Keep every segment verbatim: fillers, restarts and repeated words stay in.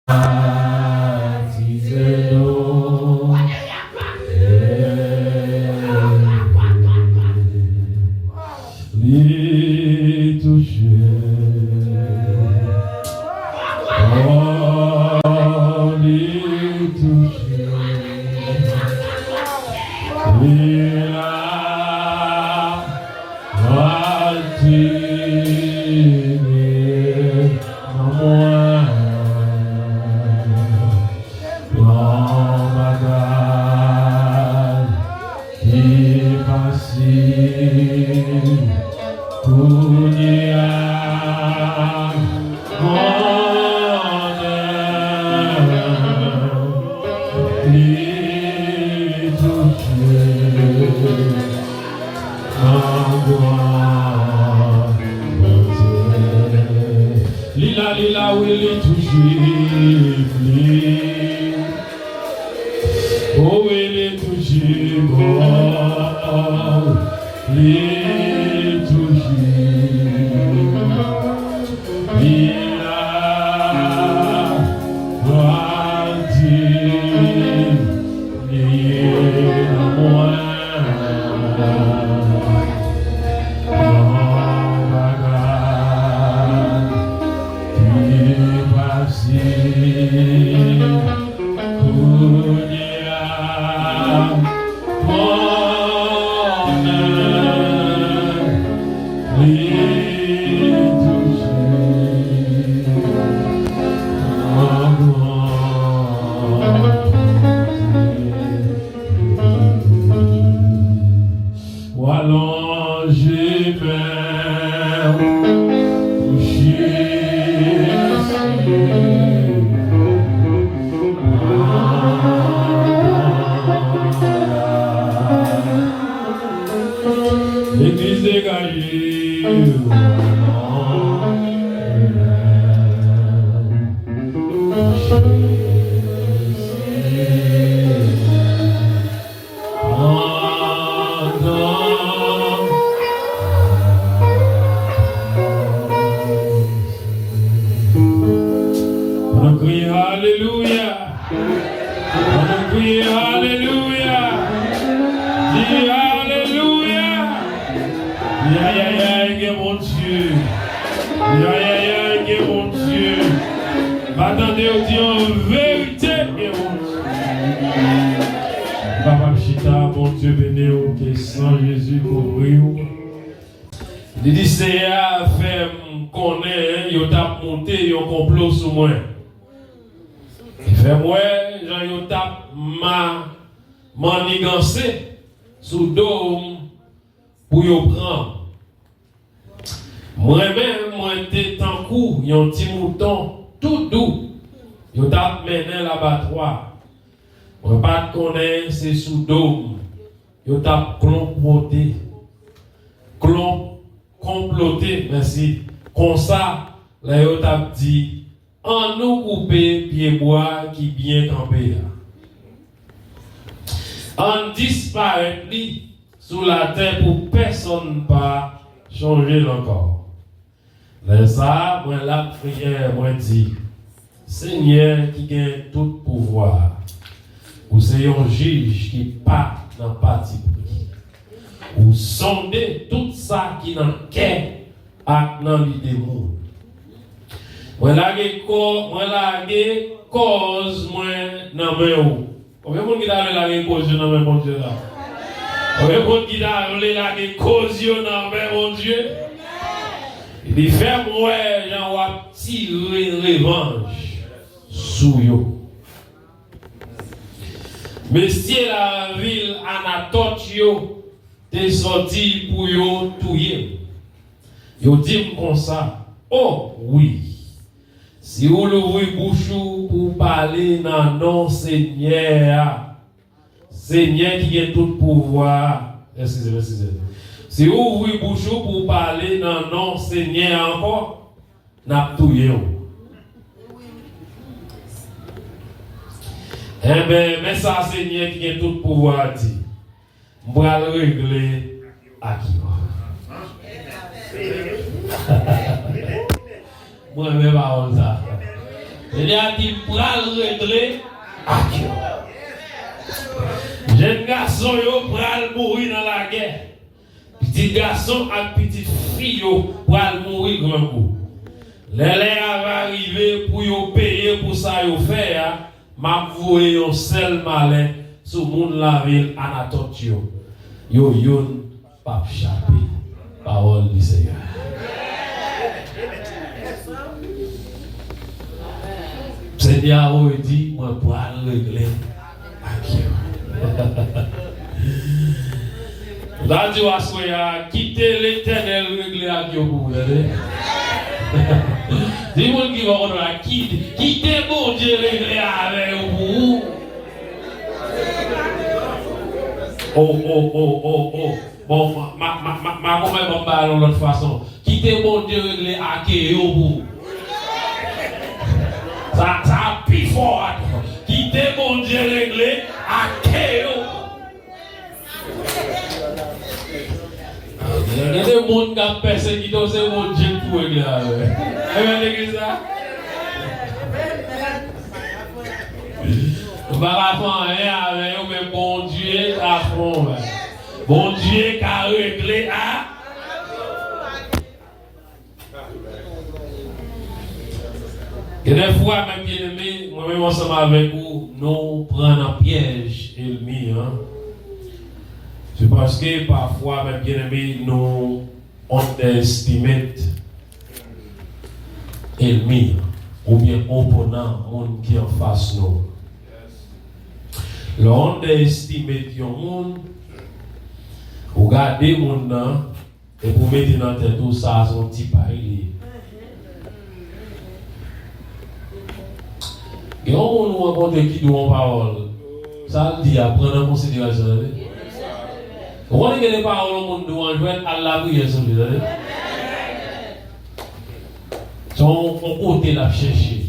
Batize nou. Li touche. Oh, li touche. Li la. Atire nan mwen yon bagay ki pa fasil kounye a. Konnen li touche. Li la, li la, wi, li touche li. O, wi, li touche mwen. Li touche. Li la, pral di. Li nan mwen yon bagay ki pase kounye a. Konnen li touche yon bagay. Ou alonje men w touche Senyè. Legliz degaje. Pandan. Pandan. Pandan. Pandan kriye alelouya. Pandan kriye alelouya. Di alelouya. Ayayay, gen Bondye. Ayayay, gen Bondye. M pa tande yo di an verite, gen Bondye. Ou kapab chita, Bondye beni w, ke san Jezi kouvri w. Li di, Seyè a fè m konnen yo t ap monte yon konplo sou mwen. Li fè m wè jan yo t ap ma-, manniganse sou do m pou yo pran m. Mwen menm, mwen te tankou yon ti mouton tou dou yo t ap mennen labatwa. Mwen pa t konnen se sou do m yo t ap klonpwote, klon-, konplote, mèsi, konsa lè yo t ap di, Annou koupe pyebwa ki byen kanpe a. Ann disparèt li sou latè pou pèsonn pa chonje l ankò. Lè sa a, mwen lapriyè, mwen di, Senyè ki gen tout pouvwa a, ou se yon jij ki pa nan patipri. Ou sonde tout sa ki nan kè ak nan lide moun. Mwen lage kò, mwen lage kòz mwen nan men w. Konbyen moun ki ta vle lage kòz yo nan men Bondye la? Konbyen moun ki ta vle lage kòz yo nan men Bondye? Li fè m wè jan w ap tire revanj sou yo. Mesye lavil Anatòt yo te sòti pou yo touye m. Yo di m konsa, O, wi, si w louvri bouch ou pou w pale nan non Senyè a, Senyè ki gen tout pouvwa a, eskize m, eskize m. Si w ouvri bouch ou pou w pale nan non Senyè a ankò, n ap touye w. Enben, men sa Senyè ki gen tout pouvwa a di, M pral regle ak yo. Mwen renmen pawòl sa. Senyè a di, "M pral regle ak yo." Jèn gason yo pral mouri nan lagè. Pitit gason ak pitit fi yo pral mouri grangou. Lè lè a va rive pou yo peye pou sa yo fè a, m ap voye yon sèl malè sou moun lavil Anatòt yo. Yo youn p ap chape. Pawòl di Senyè. Senyè a di, "Mwen pral regle ak yo." Ou ta di w aswè a, kite Letènèl regle ak yo pou ou, tande? Di moun ki bò kote w la, "Kite, kite Bondye regle avè yo pou ou." Oh, oh, oh, oh, oh. Bon, ma, ma, ma, ma, ma konprann, ban m ba l yon lòt fason. Kite Bondye regle ake yo pou ou. Sa, sa pi fò atò. Kite Bondye regle ake yo. Gen de moun k ap pèsekite w, se Bondye k pou regle avè yo. Amen, legliz la. Ou pa ka fè anyen avè yo, men Bondye ka fè yon bagay. Bondye ka regle a. Gen de fwa, mè byeneme, mwen menm ansanm avèk ou, nou pran nan pyèj ènmi an. Se paske pafwa, mè byeneme, nou underestimate ènmi an, oubyen oponan, moun ki anfas nou. Lè w underestimate yon moun, ou gade moun nan, epi w mete nan tèt ou, sa a se yon ti pay li ye. Gen yon moun ou rankontre ki di w yon pawòl, sa l di a, pran nan konsiderasyon, tande. Ou konnen gen de pawòl yon moun di w an jwèt, al lapriyè sou li, tande. Se yon, yon kote l ap chèche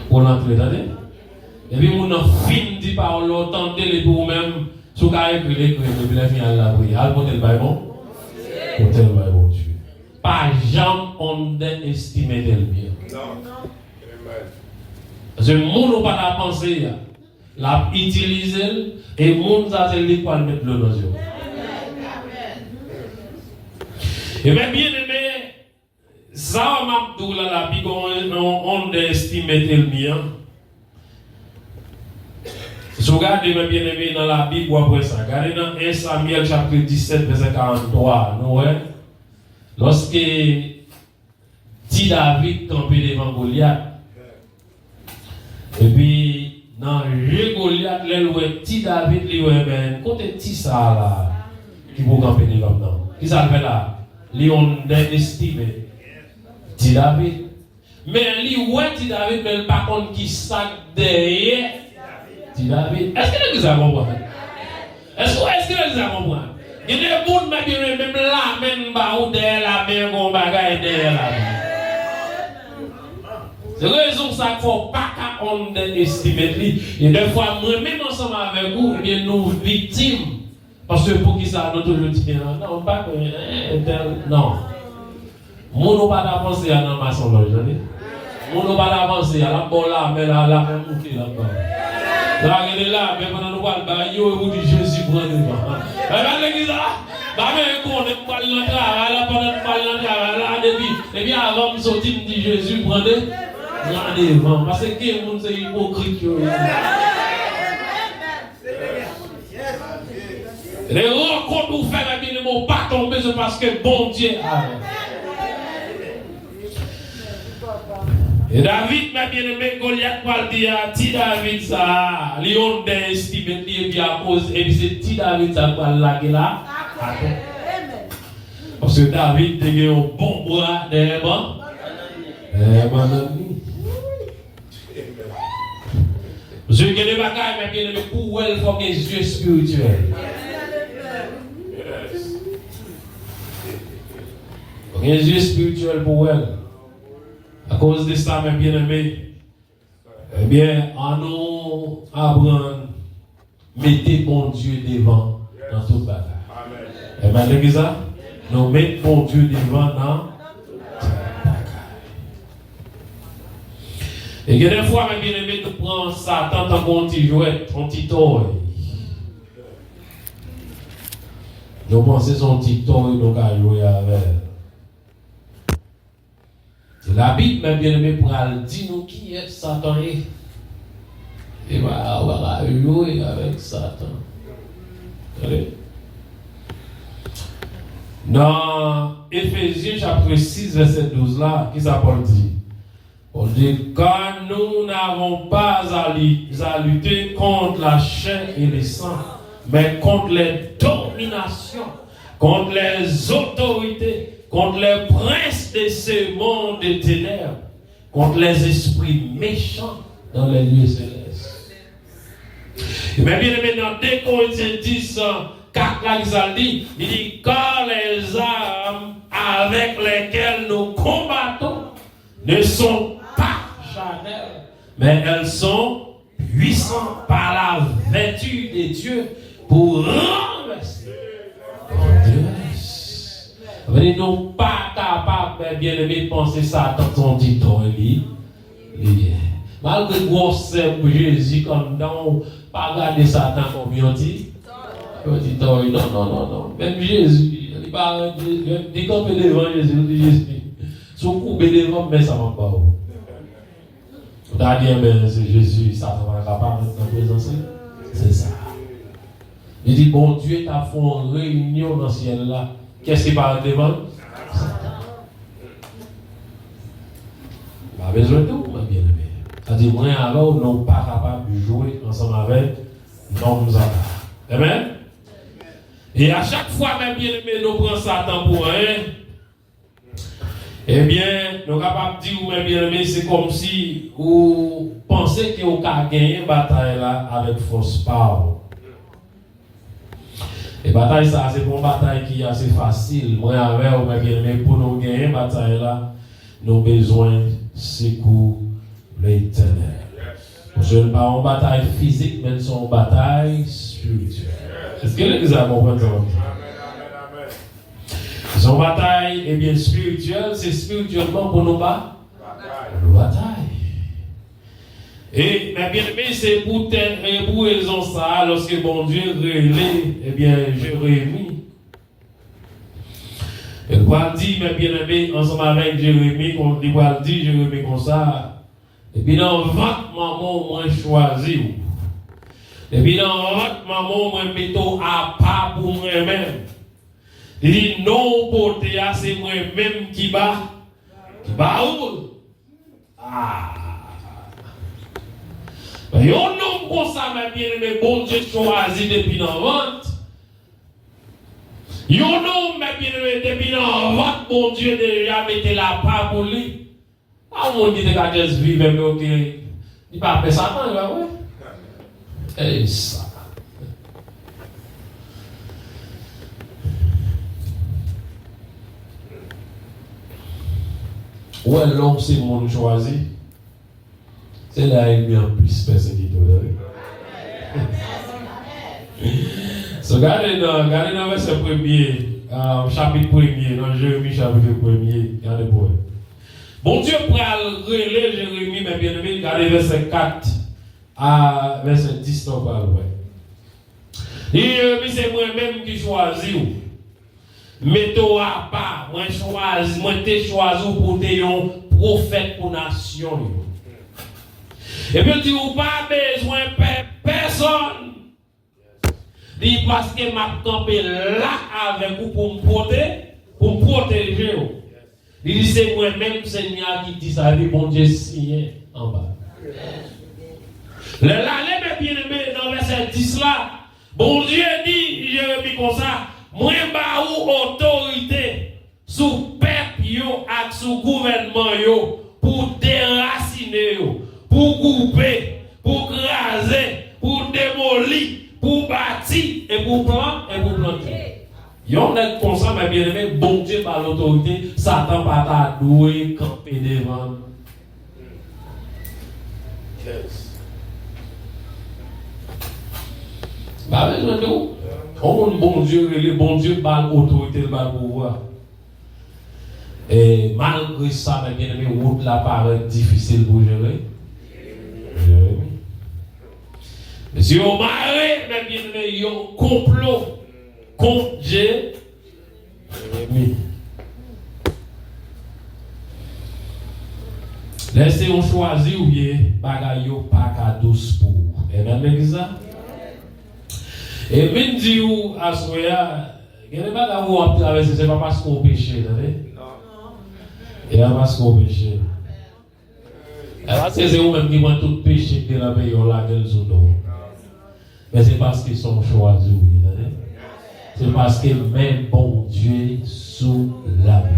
pou l antre, tande. Epi moun nan fin di pawòl la, w tande l, epi ou menm, si w ka ekri l, ekri l, epi lè fini al lapriyè. Al pote l bay Bon-, pote l bay Bondye. Pa janm underestimate ènmi an. Paske moun ou pa ta panse a, l ap itilize l, e moun sa se li k pral met dlo nan zye w. E mè byeneme, sa m ap di w la, la pi gon, on, on underestimate ènmi an. Si w gade, mè byeneme, nan Labib, w ap wè sa. Gade nan en Samyèl chapit disèt, vèsè karanntwa, nou wè. Lòske ti David kanpe devan Golyat, epi nan je Golyat, lè l wè ti David, li wè, "Men, kote ti sa a la ki pou kanpe devan m nan?" Kisa l fè la? Li underestimate ti David. Men li wè ti David, men l pa konn kisa k dèyè ti David. Èske legliz la konprann? Èske, èske legliz la konprann? Gen de moun, mè byeneme, menm lamen n ba ou dèyè lamen an, gen yon bagay dèyè lamen an. Se rezon sa k fè w pa ka underestimate li. E dèfwa, mwen menm ansanm avèk ou, ebyen, nou viktim. Paske poukisa nou toujou di, "Non, non, m pa kwè, entèl, non." Moun ou pa ta panse a nan masonlòj, tande. Moun ou pa ta panse a, l ap ba w lamè la, lamè moute, l ap ba w. La, gen de lamè, pandan nou pral bay yo, epi w di, "Jezi, pran devan." Bay, bay legliz la, ba men konnen m pral nan travay la, pandan m pral nan travay la, depi, depi avan m soti, m di, "Jezi, pran de-, pran devan." Paske gen moun se ipokrit yo ye. Lè rankont ou fè, mè byeneme, ou pa tonbe, se paske Bondye avè w. E David, mè byeneme, Golyat pral di a, ti David sa a, li underestimate li, epi akoz, epi se ti David sa a pral lage la atè. Paske David te gen yon bon bra dèyè ban-, dèyè bannann li. Zye gen de bagay, mè byeneme, pou w wè l, fò w gen zye espirityèl. Fò w gen zye espirityèl pou w wè l. Akoz de sa, mè byeneme, ebyen, ann nou aprann mete Bondye devan nan tout bagay. Amen. Amen, legliz la? Nou met Bondye devan nan tout bagay. E gen de fwa, men byeneme, nou pran Satan tankou yon ti jwèt, yon ti tòy. Nou panse se yon ti tòy nou ka jwe avè l. E Labib, men byeneme, pral di nou kiyès Satan ye. E pa, ou pa ka jwe avèk Satan. Tande. Nan Efezyen chapit sis, vèsè douz la, kisa Pòl di? Pòl di, car nous n'avons pas à li- à lutter contre la chair et le sang, mais contre les dominations, contre les autorités, contre les princes de ce monde de ténèbres, contre les esprits méchants dans les lieux célestes. Men byeneme, nan de Korentyen dis, kat la, ki sa l di? Li di, car les armes avec lesquelles nous combattons ne sont pas charnelles, mais elles sont puissantes par la vertu de Dieu pour renverser forteresses. Sa vle di nou pa kapab, men byeneme, panse Satan se yon ti tòy li, li ye. Malgre gwosè Jezi k anndan w, pa gade Satan kòm yon ti, yon ti tòy. Non, non, non, non. Menm Jezi, li pa, li kanpe devan Jezi, li di, Jezi, si w koube devan m, men sa m ap ba w. Ou ta di, enben, se Jezi, Satan pa kapab nan prezans li. Se sa. Li di, Bondye t ap fè yon reyinyon nan syèl la. Kiyès ki parèt devan l? Satan. Pa bezwen di w, men byeneme. Sa di, mwen avè w, nou pa kapab jwe ansanm avèk nonm sa a. Amen? E a chak fwa, men byeneme, nou pran Satan pou anyen, ebyen, nou kapab di w, men byeneme, se kòmsi ou panse ke ou ka genyen batay la avèk fòs pa w. E batay sa a, se pa yon batay ki ase fasil. Mwen avè w, men byeneme, pou nou genyen batay la, nou bezwen sekou Letènèl. Paske l pa yon batay fizik, men se yon batay espirityèl. Èske legliz la konprann sa m ap di? Se yon batay, ebyen, espirityèl, se espirityèlman pou nou ba-, pou nou batay. E, men byeneme, se pou tè-, e pou rezon sa a, lòske Bondye rele, ebyen, Jeremi, e l pral di, men byeneme, ansanm avèk Jeremi, kon-, li pral di Jeremi konsa, depi nan vant manman w, mwen chwazi w. Depi nan vant manman w, mwen mete w apa pou mwen menm. Li di, non w pote a, se mwen menm ki ba, ki ba ou l. Ah! Yon nonm konsa, men byeneme, Bondye chwazi depi nan vant. Yon nonm, men byeneme, depi nan vant, Bondye deja mete l apa pou li. Pa yon moun ki te ka just viv, men oke. Li pa pè Satan, li pa vre? Ey, sa. Ou wè, lè w se moun chwazi, se la ènmi an plis pèsekite w, tande. So, gade nan, gade nan vèsè premye, ah, chapit premye, nan Jeremi chapit premye, gade pou wè. Bondye pral rele Jeremi, men byeneme, gade vèsè kat a vèsè dis la, w pral wè. Li di, Jeremi, se mwen menm ki chwazi w. Mete w apa, mwen chwazi, mwen te chwazi w pou w te yon pwofèt pou nasyon yo. Epi l di, ou pa bezwen pè pèsonn. Li di, paske m ap kanpe la avèk ou pou m pwote-, pou m pwoteje w. Li di, se mwen menm Senyè a ki di sa, epi Bondye siyen anba. Lè l ale, men byeneme, nan vèsè dis la, Bondye di Jeremi konsa, mwen ba ou otorite sou pèp yo ak sou gouvènman yo pou derasine yo, pou koupe, pou kraze, pou demoli, pou bati, e pou plan-, e pou plante. Yon nèg konsa, men byeneme, Bondye ba l otorite, Satan pa ta dwe kanpe devan l. Pa bezwen di w. Yon moun Bondye rele, Bondye ba l otorite, l ba l pouvwa. E malgre sa, men byeneme, wout la parèt difisil pou jere. Si yo mare, mè byeneme, yon konplo kont Jeremi. Lè se yon chwazi ou ye, bagay yo pa ka dous pou ou. Amen, legliz la? E m vin di ou aswè a, gen de bagay ou ap travèse, se pa paske ou peche, tande? E pa paske ou peche. E paske se ou menm ki pran tout peche ki te nan peyi w lage l sou do w. Men se paske se yon chwazi ou ye, tande? Se paske men Bondye sou lavi.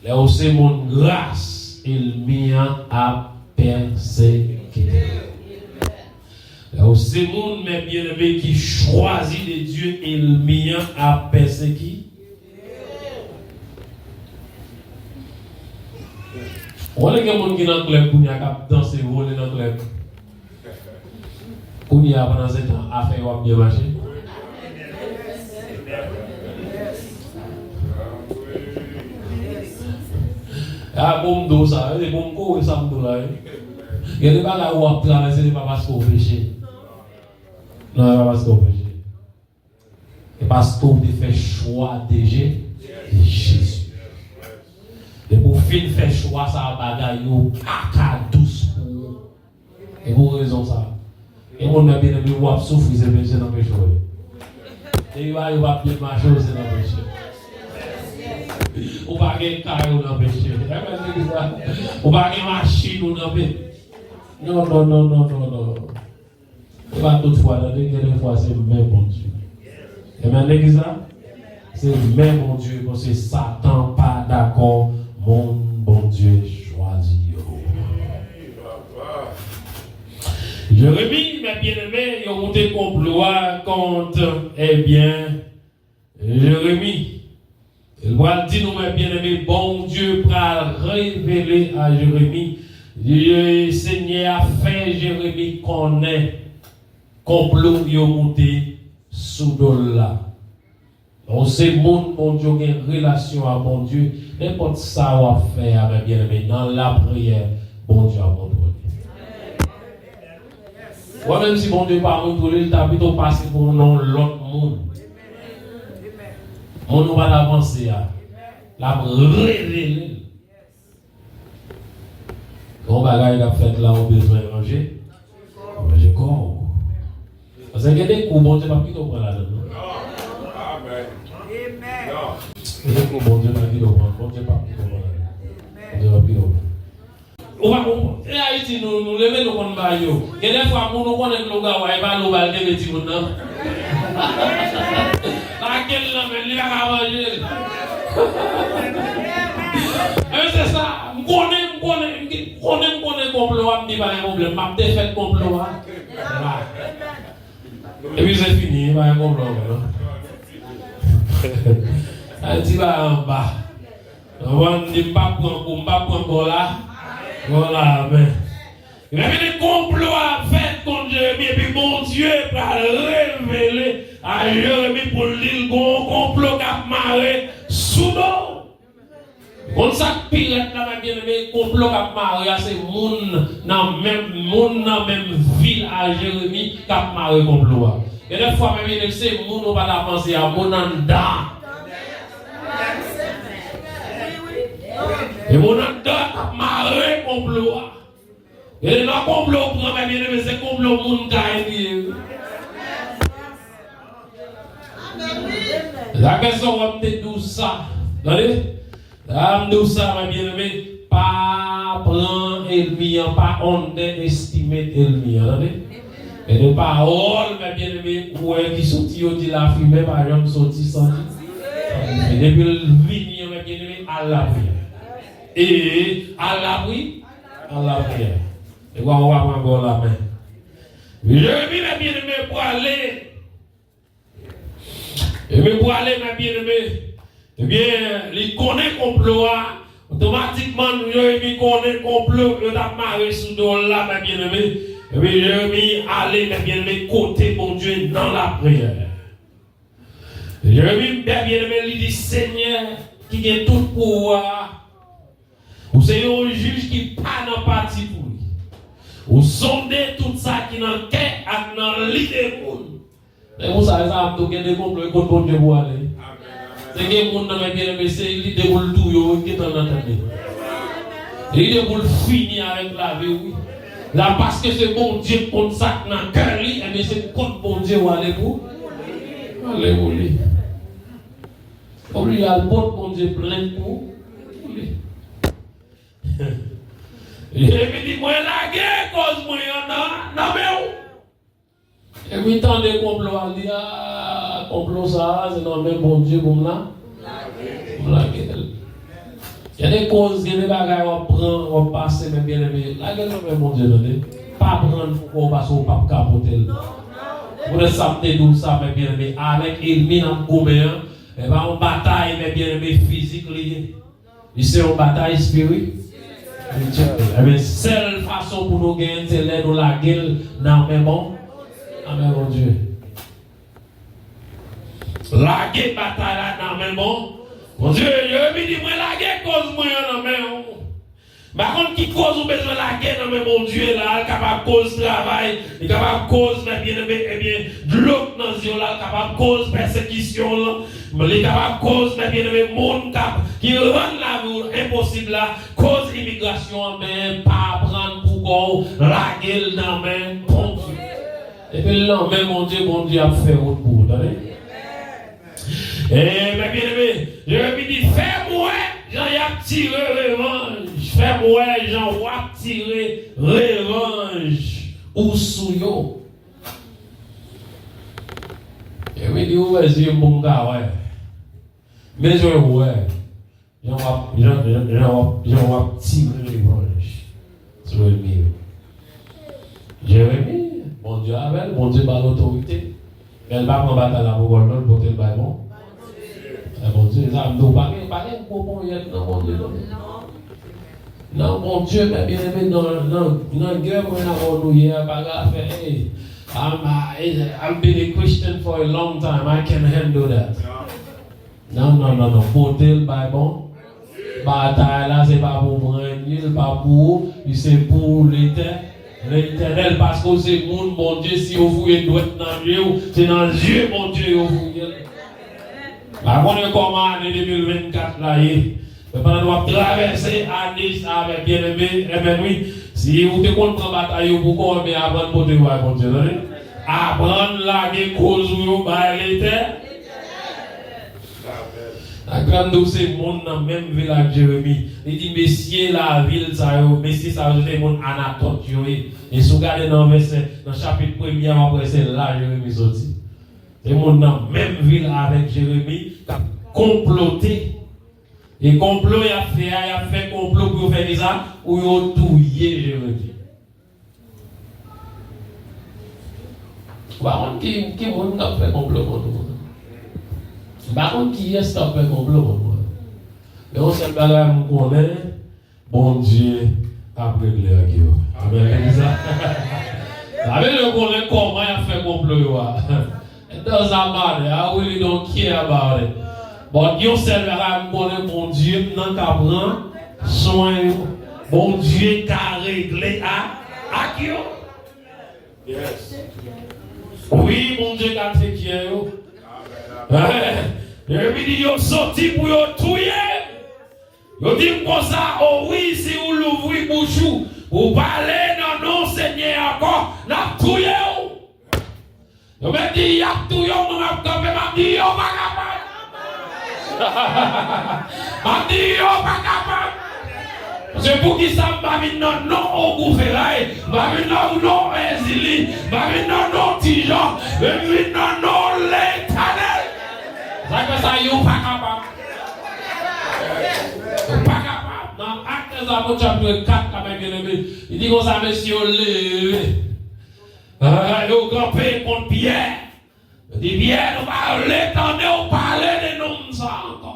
Lè ou se moun gras, ènmi an ap pèsekite w. Lè ou se moun, mè byeneme, ki chwazi de Dye, ènmi an ap pèsekite w. Ou konnen gen moun ki nan klèb kounye a k ap danse, vole nan klèb. Kounye a, pandan se tan, afè yo ap byen mache. A, pou m di w sa, e pou m kore sa m di w la, wi. Gen de bagay ou ap travèse, se pa paske w peche. Non, se pa paske w peche. E paske w te fè chwa de Je-, de Jezi. Depi w fin fè chwa sa a, bagay yo pa ka dous pou ou. E pou rezon sa a. Gen moun, mè byeneme, w ap soufri, se peche nan peche w ye. Depi bagay yo p ap byen mache, se nan peche. Ou pa gen kay, ou nan peche. Amen, legliz la. Ou pa gen machin, ou nan peche. Non, non, non, non, non, non. Se pa tout fwa, tande, gen de fwa se men Bondye. Amen, legliz la? Se men Bondye, paske Satan pa dakò moun Bondye chwazi yo. Jeremi, mè byeneme, yo moute konplo a kont, ebyen, Jeremi. Li pral di nou, mè byeneme, Bondye pral revele a Jeremi. Li, Senyè a fè Jeremi konnen konplo yo moute sou do l la. Donk, se moun Bondye, gen relasyon ak Bondye. Nenpòt sa w ap fè a, mè byeneme, nan lapriyè, Bondye ap kontwole. Wè, menm si Bondye pa montre w li, l ta pito pase pou yon lòt moun. Moun ou pa t avanse a, l ap revele l. Gon bagay k ap fèt la, ou bezwen ranje, ranje kò w. Paske gen de kou, Bondye p ap kite w pran ladan l, non. Gen de kou, Bondye p ap kite w pran, Bondye p ap kite w pran ladan l. Bondye p ap kite w pran. Ou pa konprann. E Ayiti, nou, nou leve, nou konn bay yo. Gen de fwa, moun ou konnen k logaway, e pa lou ba l kenbe timoun nan. Lage l nan men l, li pa ka manje l. Men se sa, m konnen, m konnen, m konnen, m konnen konplo a, m di pa gen pwoblèm, m ap defèt konplo a. La. Epi se fini, pa gen konplo ankò, non. Ayiti pa anba. Konprann, di m p ap pran kou, m p ap pran gòl la. Gòl la, men. Ebyen, konplo a fèt kont Jeremi, epi Bondye pral revele a Jeremi pou l di l gon konplo k ap mare sou do w. Konn sa k pi rèd la, mè byeneme, konplo k ap mare a, se moun nan menm, moun nan menm vil a Jeremi k ap mare konplo a. Gen de fwa, mè byeneme, se moun ou pa ta panse a, moun anndan. E moun anndan k ap mare konplo a. E lè nan konplo w pran, mè byeneme, se konplo moun kay li ye. Lakèl sa w ap te di w sa. Tande? La m di w sa, mè byeneme, pa pran ènmi an, pa underestimate ènmi an, tande? E de pawòl, mè byeneme, ou wè ki soti, yo di lafimen pa janm soti san di, san dife. Depi l vini an, mè byeneme, al lapriyè. E al lapri-, al lapriyè. E w a, w a pran gòl la men. Jeremi, mè byeneme, prale. Jeremi prale, mè byeneme. Ebyen, li konnen konplo a. Otomatikman, Jeremi konnen konplo yo t ap mare sou do l la, mè byeneme. Ebyen, Jeremi ale, mè byeneme, kote Bondye nan lapriyè. Jeremi, mè byeneme, li di, Senyè ki gen tout pouvwa a, ou se yon jij ki pa nan pati pou li. Ou sonde tout sa ki nan kè ak nan lide moun. Se pou sa, sa ap tou gen de konplo, e kot Bondye pou ale. Se gen moun nan, men byeneme, se lide pou l touye w, wi, gentan nan tande. Lide pou l fini avèk lavi w, wi. La, paske se Bondye k konn sa k nan kè li, ebyen, se kot Bondye w ale pou. Ale pou li. Oblije al pot Bondye plent pou, pou li. Epi di, "Mwen lage kòz mwen an nan, nan men w." Epi tande konplo a, li di, "A, konplo sa a, se nan men Bondye pou m la, pou m lage l." Gen de kòz, gen de bagay w ap pran, w ap pase, men byeneme, lage l nan men Bondye, tande. Pa pran l pou kò w, paske w p ap ka pote l. Poutèt sa m te di w sa, men byeneme, avèk ènmi n ap goumen an, e pa yon batay, men byeneme, fizik li ye. Li se yon batay espirityèl. Ebyen, sèl fason pou nou genyen l, se lè nou lage l nan men bon, nan men Bondye. Lage batay la nan men bon Bondye. Jeremi di, "Mwen lage kòz mwen an nan men w." M pa konn ki kòz ou bezwen lage nan men Bondye la, l kapab koz travay, li kapab koz, men byeneme, ebyen, dlo k nan zye w la, l kapab koz pèsekisyon w lan, li kapab koz, men byeneme, moun k ap, ki rann lavi w enposib la, koz imigrasyon an, men pa pran l pou kò w, lage l nan men Bondye. Epi l nan men Bondye, Bondye ap fè wout pou ou, tande? E, men byeneme, Jeremi di, "Fè m wè jan y ap tire revanj, fè m wè jan w ap tire revanj ou sou yo." Jeremi di, "Ouvè zye m pou m ka wè." Bezwen wè. Jan w ap, jan, jan, jan w ap, jan w ap tire revanj sou ènmi yo. Jeremi, Bondye avè l, Bondye ba l otorite. Men l pa pran batay la pou kò l non, l pote l bay bon. Bay Bondye, sa m di w, pa gen, pa gen gwo ponyèt nan Bondye non. Nan Bondye, men byeneme, nan, nan, nan gè mwen avè w nou ye a, pa gen afè, hey, I'm, I, I've been a Christian for a long time, I can handle that. Non, non, non, non. Pote l bay bon. Batay la, se pa pou mwen, li pa pou ou, li se pou Letè-, Letènèl, paske w se moun Bondye, si yo fouye dwèt nan je w, se nan je Bondye yo fouye l. Pa konnen kòman ane de mil vennkat la ye. Men pandan nou ap travèse ane sa avèk byeneme, ebyen wi, si ou te konn pran batay yo pou kò w, men aprann pote yo bay Bondye, tande? Aprann lage kòz ou yo bay Letè-, Amen. Lakrann di w se moun nan menm vil ak Jeremi. Li di, "Mesye lavil sa yo, mesye sa yo, se te moun Anatòt yo ye." E si w gade nan vèsè, nan chapit premye a, w ap wè se la Jeremi soti. Se moun nan menm vil avèk Jeremi k ap konplote. E konplo y ap fè a, y ap fè konplo pou yo fè kisa? Pou yo touye Jeremi. Ou pa konn ki, ki moun k ap fè konplo kont ou. M pa konn kiyès k ap fè konplo kont mwen. Men yon sèl bagay m konnen, Bondye ap regle ak yo. Amèn. Legliz la. Sa vle di yo konnen kòman y ap fè konplo yo a. It doesn't matter. I really don't care about it. But yon sèl bagay m konnen, Bondye m nan ka pran swen yo. Bondye ka regle a, ak yo. Yes. Wi, Bondye ka take care yo. Amen. Jeremi di yo soti pou yo touye. Yo di m konsa, o wi, si ou louvri bouch ou, ou pale nan non Senyè a ankò, n ap touye w. Yo mèt di, y ap touye w, mwen m ap kanpe, m ap di, yo pa kapab. M ap di, yo pa kapab. Se poukisa m pa vin nan non Ogou Feray, m pa vin nan non Èzili, m pa vin nan non Ti Jan, men m vin nan non Letènèl. Sa k fè sa, yo pa kapab. Yo pa kapab. Nan Actes des Apôtres, chapit kat la, men byeneme, li di konsa, mesye yo leve. Ah, yo kanpe kont Pyè. Yo di, "Pyè, nou pa vle tande w pale de nonm sa ankò."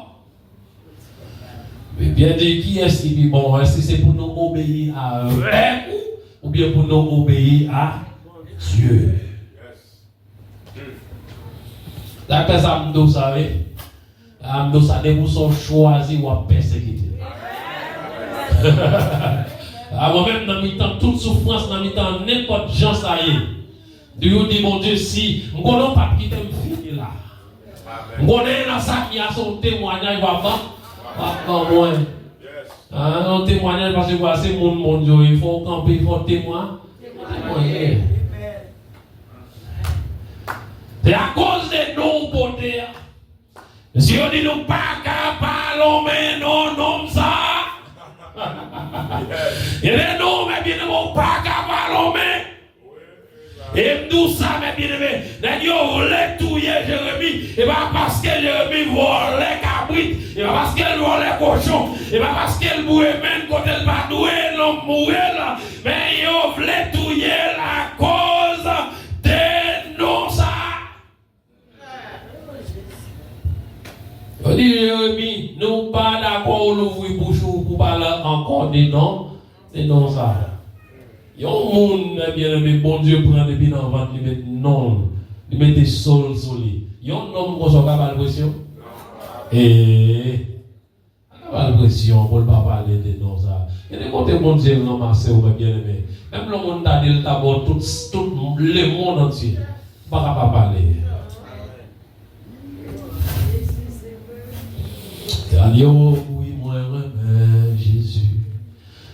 Men Pyè di, "Kiyès ki pi bon? Èske se pou nou obeyi avèk ou, oubyen pou nou obeyi a Dye?" Dakta sa m di w sa, wi. Sa m di w sa, depi w se yon chwazi, w ap pèsekite. A mwen menm, nan mitan tout soufrans, nan mitan nenpòt jan sa ye, toujou di Bondye, si m konnen w p ap kite m fini la. M konnen nan sa ki a se yon temwayaj w ap ban, w ap ban mwen. A, yon temwayaj, paske w a se moun Bondye w ye, fò w kanpe, fò w temwa-, temwaye. Se akoz de non w pote a. Mesye yo di nou pa ka pa lonmen non nonm sa. Gen de non, men byeneme, ou pa ka pa lonmen. E m di w sa, men byeneme, nèg yo vle touye Jeremi. E pa paske Jeremi vòlè kabrit. E pa paske l vòlè kochon. E pa paske l boure men l kote l pa dwe, l mouri la. Men yo vle touye l akoz de non sa. Yo di Jeremi, nou pa dakò ou louvri bouch ou pou pale ankò de non, de non sa. Yon moun, men byeneme, Bondye pran depi nan vant, li met non, li mete so l sou li. Yon nonm konsa w ka ba l presyon? Ee. Pa ka ba l presyon pou l pa pale de non sa. Gen de kote Bondye ranmase w, men byeneme. Menm lè yon moun ta di l ta ba w tout, tout lemonn antye, ou pa ka pa pale. Gade, o wi, mwen renmen Jezi.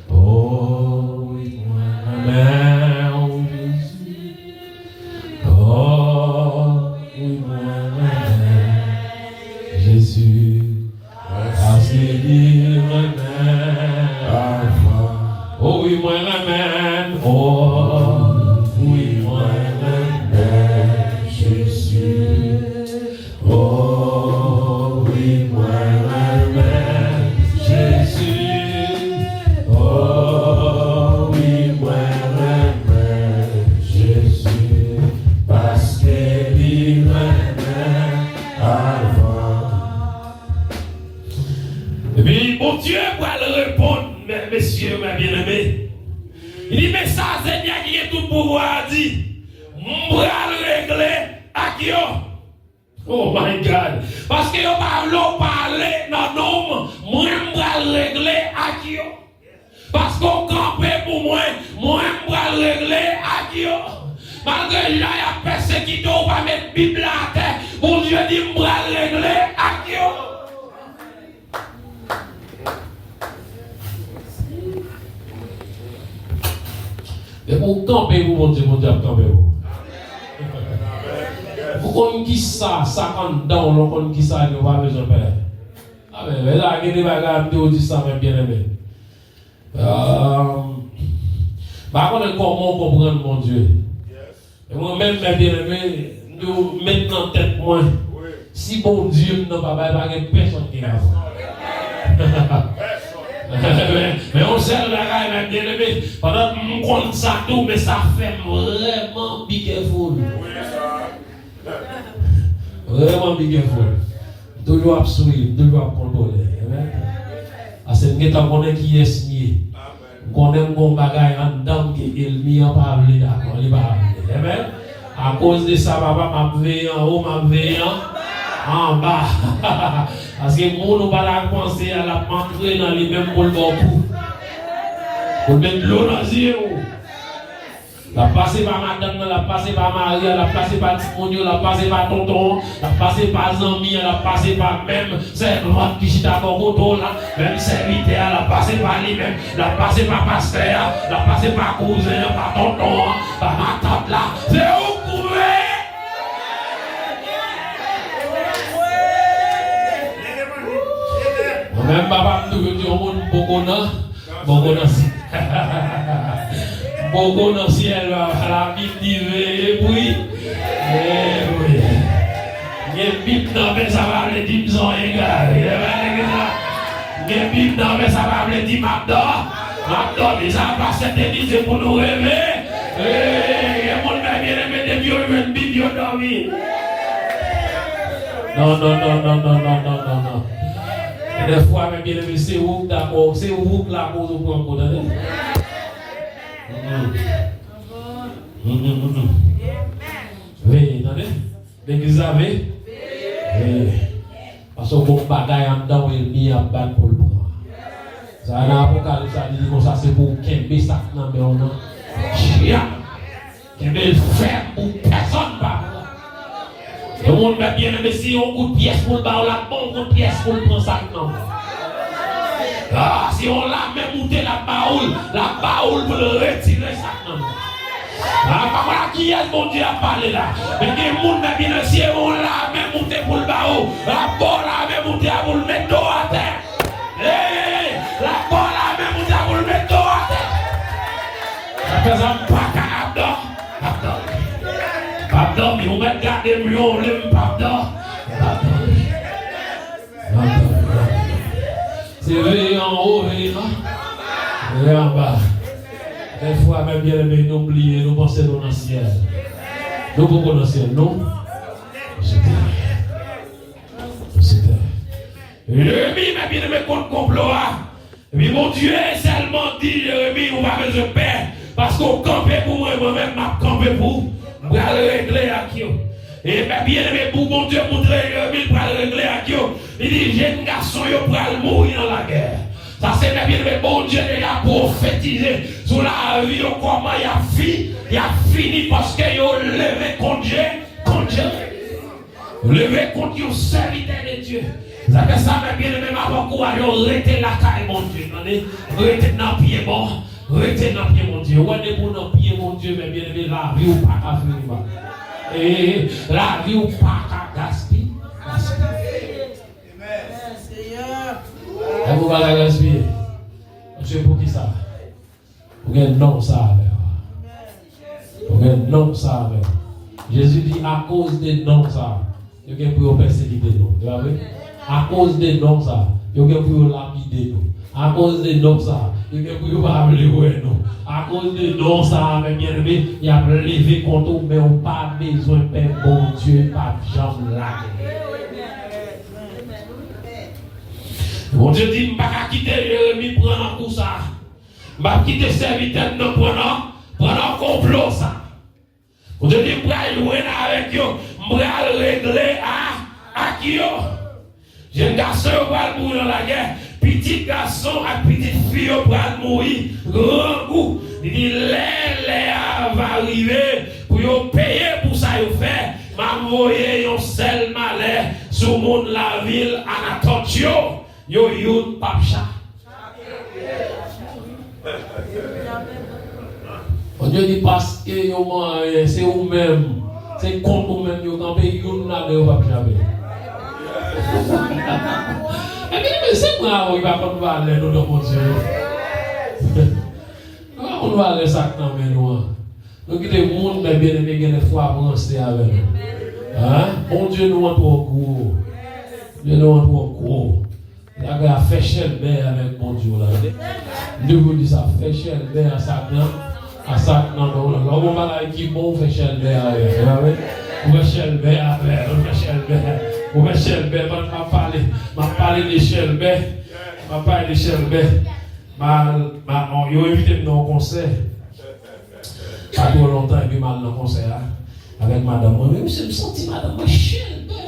O wi, mwen renmen w, Jezi. O wi, mwen renmen Jezi. Paske li renmen avan. O wi, mwen renmen. O wi, mwen renmen Jezi. O wi, mwen renmen Jezi. O wi, mwen renmen Jezi. Paske li renmen avan. Epi Bondye pral reponn, men, mesye, men byeneme. Li di, men sa Senyè ki gen tout pouvwa a di, m pral regle ak yo. Oh my God! Paske yo pa vle w pale nan non m, mwen m pral regle ak yo. Paske w kanpe pou mwen, mwen m pral regle ak yo. Malgre jan y ap pèsekite w, w pa met Bib la atè. Bondye di, m pral regle ak yo. Depi w kanpe pou Bondye, Bondye ap kanpe pou ou. Ou konn kisa sa k anndan w, lè w konn kisa li, ou pa bezwen pè. Amèn. Men la, gen de bagay, m te di w sa, men byeneme. Ah, m pa konnen kòman w konprann Bondye. Men mwen menm, men byeneme, m di w, met nan tèt mwen, si Bondye m nan pa bay, pa gen pèsonn ki ka fè. Men, men yon sèl bagay, men byeneme, pandan m konn sa tou, men sa fè m vrèman be careful. Vrèman be careful. M toujou ap swiv, m toujou ap kontwole. Amen. Paske m gentan konnen kiyès m ye. M konnen m gon bagay anndan m ke ènmi an pa vle dakò, li pa vle. Amen. Akoz de sa, papa, m ap veye anwo, m ap veye an, anba. Paske moun ou pa ta panse a, l ap antre nan li menm pou l ba w kou. Pou l met dlo nan zye w. L ap pase pa madanm nan, l ap pase pa mari a, l ap pase pa timoun yo, l ap pase pa tonton an, l ap pase pa zanmi an, l ap pase pa menm sèvant ki chita bò kote w la, menm sèvitè a, l ap pase pa li menm, l ap pase pa pastè a, l ap pase pa kouzen an, pa tonton an, pa matant la. Se ou k pou veye! Mwen menm, papa m toujou di yon moun, m poko nan, m poko nan syèl. M poko nan syèl, papa. Labib di, veye, pri. Veye, pri. Gen Bib nan men, sa pa vle di m se yon egare. Gen Bib nan men, sa pa vle di m ap dò-, m ap dòmi. Sa pastè te di, se pou nou reve. Hey, gen moun, men byeneme, depi yo jwenn Bib, yo dòmi. Non, non, non. Dèfwa, men byeneme, se ou k dakò, se ou k lakoz ou pran kou, tande. Mm. Mm, mm, mm, mm. Veye, tande. Legliz la, veye. Veye. Paske w gon bagay anndan w, ènmi ap bat pou l pran. Sa nan Apokalips la, li di konsa, se pou w kenbe sa k nan men w nan djab. Kenbe l fèm pou pèsonn pa pran. Yon moun, mè byeneme, si yon kout pyès pou l ba w, l ap ba w kout pyès pou l pran sa k nan men w. Ah, si yon lame moute, l ap ba w l, l ap ba w l pou l retire sa k nan men w. Ah, pa konn a kiyès Bondye ap pale la. Men gen moun, mè byeneme, si yon lame moute pou l ba w, l ap ba w lame moute a pou l met do w atè. Ey, ey, ey, l ap ba w lame moute a pou l met do w atè. Sa fè sa m pa ka ap dò-, ap dòmi. M p ap dòmi. Ou mèt gade m jan w vle, m p ap dò-, m p ap dòmi. M p ap dòmi. Se veye anwo, veye an, veye anba. Dèfwa, mè byeneme, nou bliye, nou panse nou nan syèl. Nou poko nan syèl, non? Nou sou tè. Nou sou tè. Jeremi, mè byeneme, kont konplo a. Epi Bondye sèlman di Jeremi, ou pa bezwen pè, paske w kanpe pou mwen, mwen menm m ap kanpe pou ou. M pral regle ak yo. E mè byeneme, pou Bondye montre Jeremi l pral regle ak yo, li di, jèn gason yo pral mouri nan lagè. Sa se, mè byeneme, Bondye deja pwofetize sou lavi yo, kòman y ap fi-, y ap fini, paske yo leve kont Je-, kont Jeremi. Leve kont yon sèvitè de Dye. Sa fè sa, mè byeneme, m ap ankouraje w rete lakay Bondye. Tande, rete nan pye bon, rete nan pye Bondye. Ou wè, depi w nan pye Bondye, mè byeneme, lavi w pa ka fini mal. E, e, e, lavi w pa ka gaspi-, gaspiye. Lavi w pa ka gaspiye. Paske poukisa? Ou gen non sa avè w. Ou gen non sa avè w. Jezi di, akoz de non sa, yo gen pou yo pèsekite nou. Se pa vre? Akoz de non sa, yo gen pou yo lapide nou. Akoz de non sa, yo gen pou yo pa vle wè nou. Akoz de non sa, mè byeneme, y ap leve kont ou, men ou pa bezwen pè, Bondye p ap janm lage w. Bondye di, m pa ka kite Jeremi pran nan kou sa. M p ap kite sèvitè m nan pran nan, pran nan konplo sa. Bondye di, m pral jwenn avèk yo, m pral regle a, ak yo. Jèn gason yo pral mouri nan lagè, pitit gason ak pitit fi yo pral mouri grangou. Li di, lè, lè a va rive pou yo peye pou sa yo fè, m ap voye yon sèl malè sou moun lavil Anatòt yo. Yo youn p ap cha-. Bondye di, paske yo manyen, se ou menm, se kont ou menm yo kanpe, youn ladan yo p ap chape. Ebyen, men se mwen avè w ki pa konn valè nou nan Bondye. Nou pa konn valè sa k nan men nou an. Nou kite moun, mè byeneme, gen dèfwa ap ranse avè nou. Hein? Bondye nou an twò gwo. Bondye nou an twò gwo. Lagè a, fè chèlbè avèk Bondye w la. M toujou di sa, fè chèlbè a sa k nan, a sa k nan men w la. Lè w gen yon bagay ki bon, ou fè chèlbè avè l. Se pa vre? Ou fè chèlbè avè l, ou fè chèlbè. Ou fè chèlbè, pandan m ap pale, m ap pale de chèlbè. M ap pale de chèlbè. M al, m al, yo envite m nan yon konsè. Pa twò lontan, epi m al nan konsè a avèk madanm mwen. Men misye, m santi madanm mwen chèlbè, wi.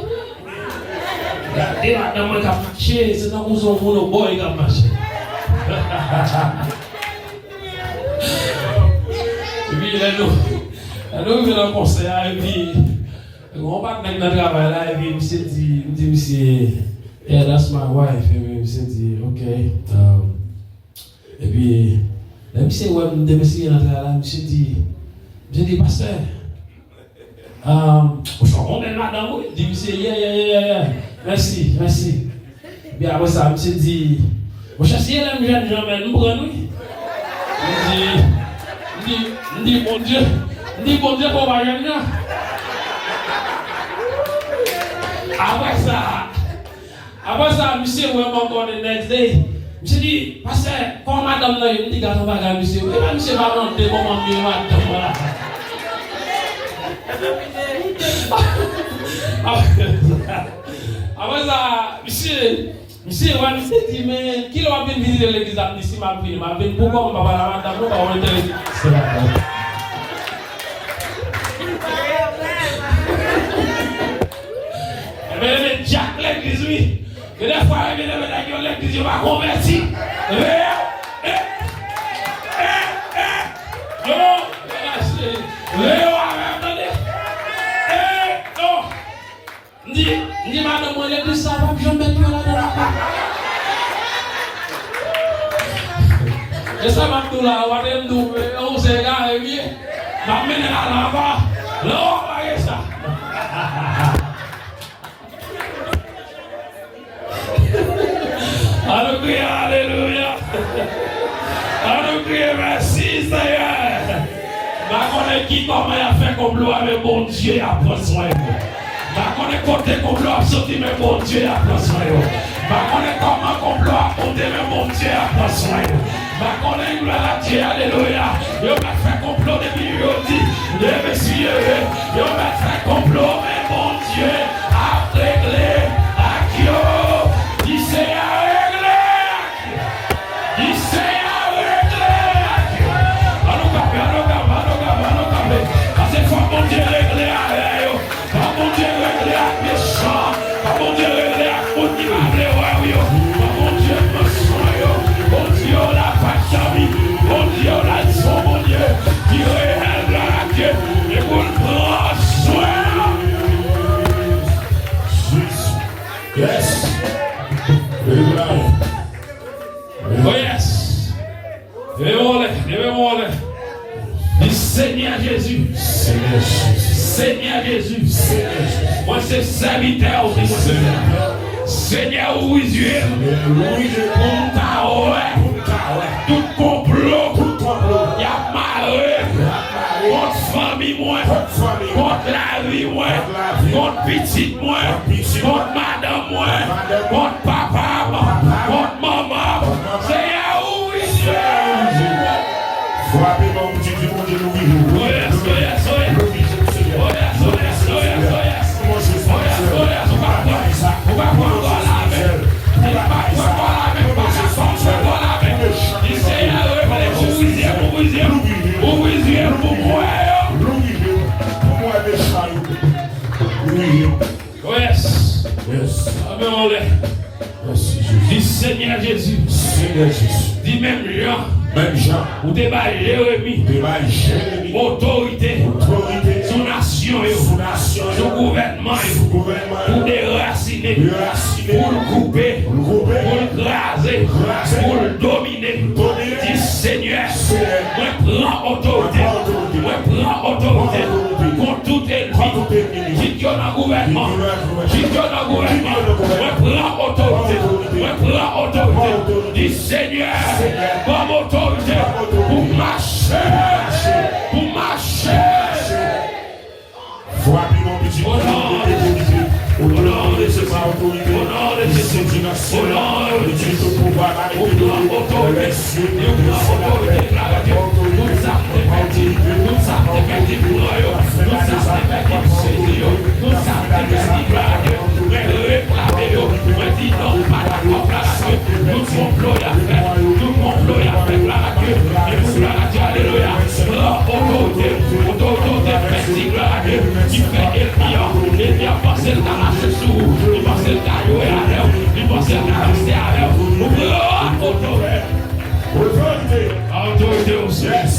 Gade madanm mwen k ap mache, se tankou se yon monobòy k ap mache. Epi lè nou, lè nou rive nan konsè a, epi yon patnè k nan travay la, epi misye di, m di misye, "Yeah, that's my wife." Epi misye di, "Ok." Um, Epi, lè misye wè m te mesye nan travay la, misye di, misye di, "Pastè, um, ou se yon bèl madanm, wi." Di misye, "Yeah, yeah, yeah, yeah, yeah. Mèsi, mèsi." Epi apre sa, misye di, "Monchè, si e lè m jènjan, men m pran l, wi." M di, m di, m di, "Bondye, m di, Bondye fè w pa jènjan." Apre sa, Apre sa, misye wè m ankò the next day. Misye di, "Pastè, kòman madanm nan ye?" M di, "Gad yon bagay, mesye. Epa misye pa mande kòman m ye, madanm mwen la." Apre sa, misye, misye wè, misye di, "Men, kilè w ap vin vizite legliz la?" M di, "Si m ap vini, m ap vini pou kò m, m pa pale a madanm nou, pa w enterese." Se pa vre. Ebyen, ebyen, dyak legliz, wi. Gen de fwa yo vin leve nèg yo legliz, yo pa konvèti. Reye, e, e, e, yo, yo mache. Reye avè m, tande. E, yo. M di, m di madanm mwen, legliz sa p ap janm mèt yo ladan l ankò. E sa m ap di w la, w ap tande m di w, e, ou se egare m ye. M ap mennen l al anba. Lè w ap pale sa. Ann nou kriye alelouya. Ann nou kriye mèsi, Senyè. M pa konnen ki kòman y ap fè konplo a, men Bondye ap pran swen yo. M pa konnen kote konplo ap soti, men Bondye ap pran swen yo. M pa konnen kòman konplo ap monte, men Bondye ap pran swen yo. M pa konnen, glwa a Dye, alelouya. Yo mèt fè konplo depi jodi, depi si yo mèt fè konplo, men Bondye ap regle ak yo. Di Senyè a regle ak yo. Di Senyè a regle ak yo. Ann nou kanpe, ann nou kanpe, ann nou kanpe, ann nou kanpe. Paske fòk Bondye regle avè yo. Fòk Bondye regle ak mechan. Fòk Bondye regle ak moun ki pa vle wè w yo. Fòk Bondye pran swen yo. Bondye w la pa janm. Bondye w la se yon Bondye ki reyèl, glwa a Dye. E pou l pran swen yo. Yes. Amen. Oh yes. Leve men w anlè, leve men w anlè. Di Senyè Jezi. Senyè Jezi. Senyè Jezi. Senyè Jezi. Mwen se sèvitè w, di mwen Senyè. Senyè, ouvri zye m. Senyè, ouvri zye m. Pou m ka wè. Pou m ka wè. Tout konplo. Tout konplo. Y ap mare. Y ap mare. Kont fanmi mwen. Kont fanmi mwen. Kont lavi mwen. Kont lavi m. Kont pitit mwen. Kont pitit mwen. Kont madanm mwen. Kont madanm mwen. Kont papa m. Kont papa m. Kont manman m. Kont manman m. Senyè, ouvri zye m. Frape men w pou di Bondye louvri je m. Oh yes, oh yes, oh yes. Louvri je m, Senyè. Oh yes, oh yes, oh yes, oh yes. Pou manje spirituèl. Oh yes, oh yes, ou pa pran, ou pa pran kò la men. Ou pa pran kò la men, ou pa ka pran kò la men. Di Senyè, regle, ouvri zye m, ouvri zye m. Ouvri zye m pou m wè yo. Louvri je m. Pou m wè mechan yo. Louvri je m. Oh yes. Yes. Amen, anlè. Mèsi, Jezi. Di Senyè Jezi. Senyè Jezi. Di menm jan. Menm jan. Ou te bay Jeremi. Ou te bay Jeremi. Otorite. Otorite. Sou nasyon yo. Sou nasyon yo. Sou gouvènman yo. Sou gouvènman yo. Pou derasine. Derasine. Pou l koupe. Pou l koupe. Pou l kraze. Kraze. Pou l domine. Domine. Di Senyè. Senyè. Mwen pran otorite. Mwen pran otorite. Mwen pran otorite. Mwen pran otorite. Kont tout ènmi. Kont tout ènmi. Kit yo nan gouvènman. Kit yo nan gouvènman. Kit yo nan gouvènman. Mwen pran otorite. Mwen pran otorite. Mwen pran otorite. Mwen pran otorite. Di Senyè, Senyè, ban m otorite, ban m otorite, pou m mache. Pou m mache. Pou m mache. Frape non pitit. O non de Jezi. O non de Jezi. O non de Jezi. O non de Jezi. Ou pran otorite. Ou pran otorite, glwa a Dye. Tout sa m te pèdi, tout sa m te pèdi, pran yo. Tout sa m te pèdi, sezi yo. Tout sa m te pèdi, glwa a Dye. Mwen reklame yo. Mwen di non, m pa dakò, glwa a Dye. Tout konplo y ap fè, tout konplo y ap fè, glwa a Dye. E pou glwa a Dye, alelouya. Pran otorite, otorite w te pèdi, glwa a Dye. Ki fè ènmi an, ènmi an panse l ka mache sou ou, li panse l ka jwe avè w, li panse l ka ranse avè w. Ou pran otorite. Otorite. Otorite w, Senyè. Yes.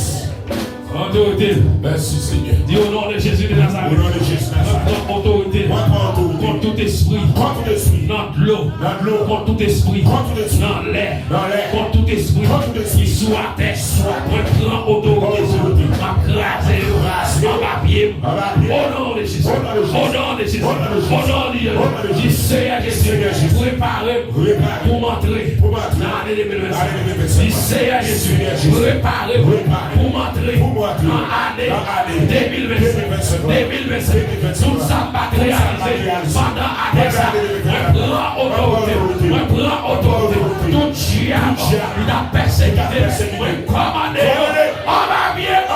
Otorite. Mèsi, Senyè. Di, o non de Jezi de Nazarèt. O non de Jezi de Nazarèt. Mwen pran otorite. Mwen pran otorite. Kont tout espri. Kont tout espri. Nan dlo. Nan dlo. Kont tout espri. Kont tout espri. Nan lè. Nan lè. Kont tout espri. Kont tout espri. Ki sou atè. Sou atè. Mwen pran otorite. Mwen pran otorite. M ap kraze yo. Kraze yo. Anba pye m. Anba pye m. O non de Jezi. O non de Jezi. O non de Jezi. O non de Jezi. O non de Jezi. Di, Senyè Jezi. Senyè Jezi. Prepare m. Prepare m. Pou m antre. Pou m antre. Nan ane de mil vennsenk. Ane de mil vennsenk. Di, Senyè Jezi. Senyè Jezi. Prepare m. Prepare m. Pou m antre. Pou m antre. Nan ane. Nan ane. De mil vennsenk. De mil vennsenk. De mil vennsenk. Tout sa m pa t reyalize pandan ane sa, mwen pran otorite. Mwen pran otorite. Tout dyab ki t ap pèsekite m, mwen kòmande yo anba pye m.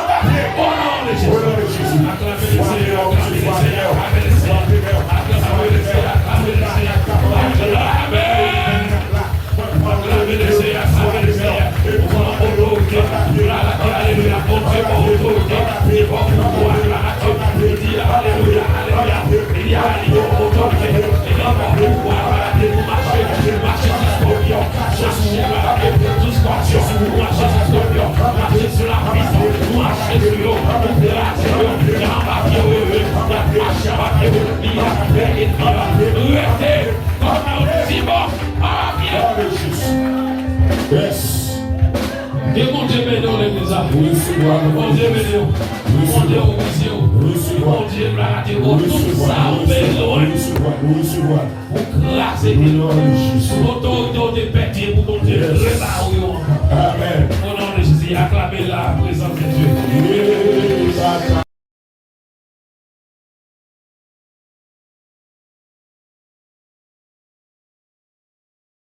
O non de Jezi. Aklame le Senyè, aklame le Senyè, aklame le Senyè, aklame le Senyè, aklame le Senyè. Amen. Aklame le Senyè, aklame le Senyè. Ou pran otorite. Alelouya. Bondye pran otorite. Li pran pouvwa. Alelouya, alelouya. Li a li pran otorite. Li pran pouvwa. Pou mache. Bondye beni w. Bondye obeyi w. Bondye glwa te bon. Tout sa ou bezwen. Ou kraze. Sou otorite ou te pèdi pou Bondye reba ou yo ankò. O non de Jezi, aklame la prezans de Dye.